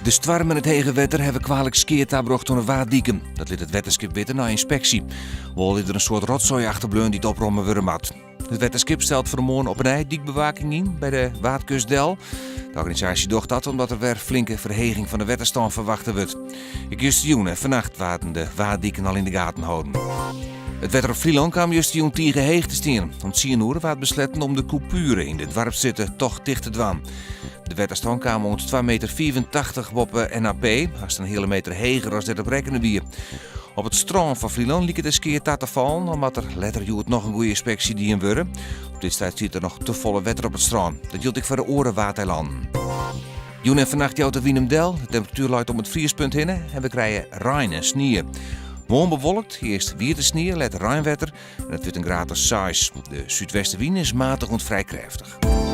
De stoarm en it hege wetter hawwe kwalik skea tabrocht oan de Waaddiken. Dat lit it wetterskip witte nei ynspeksje. Wol is der in soad rotsoai achterbleaun dy't opromme wurde moat. It wetterskip stelt fan 'e moarn op 'e nij dykbewaking yn by de Waadkust del. De organisaasje docht dat omdat der wer flinke ferheging fan de wetterstân ferwachte wurdt. Ek justerjûn en fannacht waarden de Waaddiken al yn de gaten holden. It wetter op Flylân kaam justerjûn tige heech te stean. Om tsien oere waard besletten om de Coupure yn de doarpsstrjitte toch ticht te dwaan. De wetterstân kaam oant twa meter 85 boppe NAP, hast in heale meter heger as dêr't op rekkene wie. Op it strân fan Flylân liket de skea ta te fallen, al moat der letter hjoed noch in goede ynspeksje dien wurde. Op dit stuit stiet der noch tefolle wetter op it strân. Dat jildt ek foar de oare Waadeilannen. Jûn en fannacht jout de wyn him del. De temperatuer leit om it friespunt hinne en we krije rein en snie. Moarn bewolkt, earst wiete snie, letter reinwetter en it wurdt in graad as seis. De súdwestewyn is matich oant frij krêftich.